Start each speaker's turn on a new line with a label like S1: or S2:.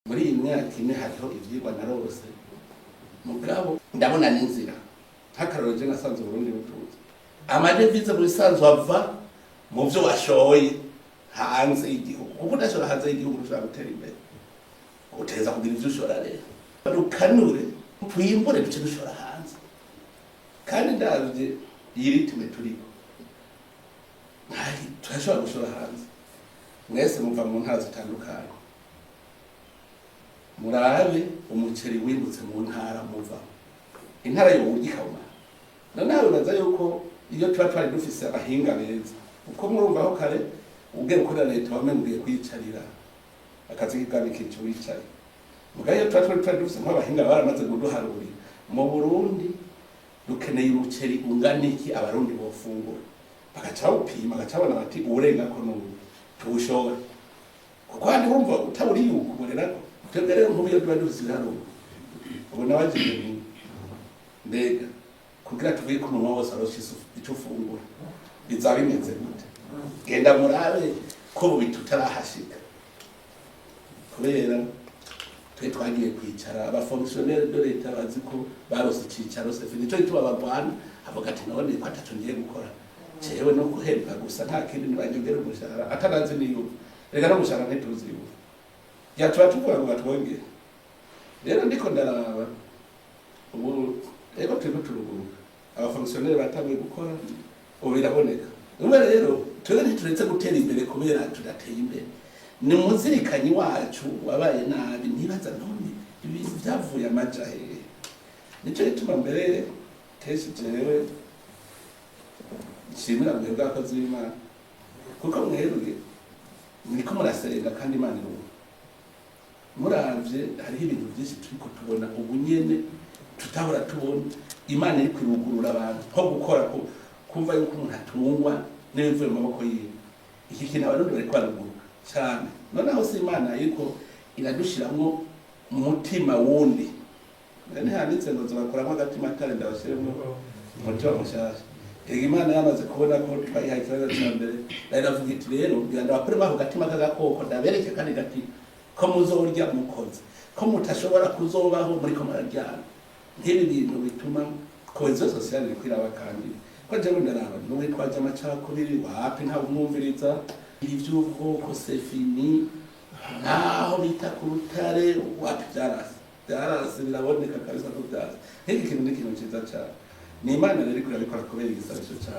S1: Muri iyi myaka 4 hariho ivyigwa narose, mugabo ndabona n'inzira. Nk'akarorero, je nasanze Uburundi butuze amadevize. Mu bisanzwe ava mu vyo washoye hanze y'igihugu, kuko udashora hanze y'igihugu ushobora gutera imbere. Uteza kugira ivyo ushora. Rero dukanure, twimbure, duce dushora hanze. Kandi ndavye iyi rythme turiko, turashobora gushora hanze. Mwese muva mu ntara zitandukanye, murabe umuceri wimbutse mu ntara muva, intara yowurya ikawumara. Noneho wibaza yuko iyo tuba twari dufise abahinga beza, uko murumva aho kare ugiye gukorera leta, wamenye ugiye kwiyicarira akazi k'ibwami kica wicaye. Mugabo iyo tuba twari dufise nk'abahinga baramaze kuduharurira mu Burundi dukeneye umuceri ungana iki, Abarundi bofungura, bagaca bawupima, bagaca babona bati uwurengako n'ubu tuwushore, kuko handi urumva utaburiye ukuborerako. Twebwe rero nk'ubu iyo tuba dufise ibiharuro, ubu nabajije nti: mbega kugira tuvuye ko umuntu wose aronse ico ufungura bizaba bimeze gute? Genda murabe ko ubu tutarahashika, kubera twe twagiye kwicara. Abafonctionnaire de l'État bazi ko barose icicaro, c'est fini. Nico gituma bagwana, avuga ati: none ko ataco ngiye gukora jewe, no guhembwa gusa, nta kindi, ntibanyongere umushahara. Atanazi niyuva reka n'umushahara ntituzi yuva ya tuba tuvuga ngo batwongere. Rero ndiko ndaraba ubu rero turiko turuguruka, abafonctionnaire batanguye gukora, ubu biraboneka. Umwe rero, twebwe ntituretse gutera imbere kubera tudateye imbere, ni muzirikanyi wacu wabaye nabi. Ntibaza none ibintu byavuye amaja hehe? Nico gituma mbere kenshi jewe nshimira mwebwe abakozi b'Imana, kuko mwebwe muriko murasenga kandi Imana irumva. Muravye hariho ibintu byinshi turiko tubona ubu nyene tutahora tubona. Imana iri kwirugurura abantu nko gukora kumva yuko umuntu atungwa n'ibivuye mu maboko yiwe. Iki kintu Abarundi bariko baraguruka cyane. Noneho si Imana iriko iradushiramwo umutima wundi? Ntihanditse ngo zobakuramo agatima atare, ndabashiremo umutima mushasha? Ega Imana yamaze kubona ko twayihaye ikibazo ca mbere, iravuga iti: rero ngira ndabakuremo ako gatima k'agakoko, ndabereke kandi gatima ko muzorya mukoze, ko mutashobora kuzobaho muriko muraryana. Nk'ibi bintu bituma cohésion sociale iriko iraba. Kandi ko jewe ndaraba n'uwitwaje amacakubiri, wapi, ntawe umwumviriza. Ibi vy'ubwoko, c'est fini. Nkaho bita ku rutare, wapi, byarase, byarase, biraboneka kabisa ko byarase. Nk'iki kintu ni ikintu ciza cane. Ni Imana rero iriko irabikora kubera igisabisho cane.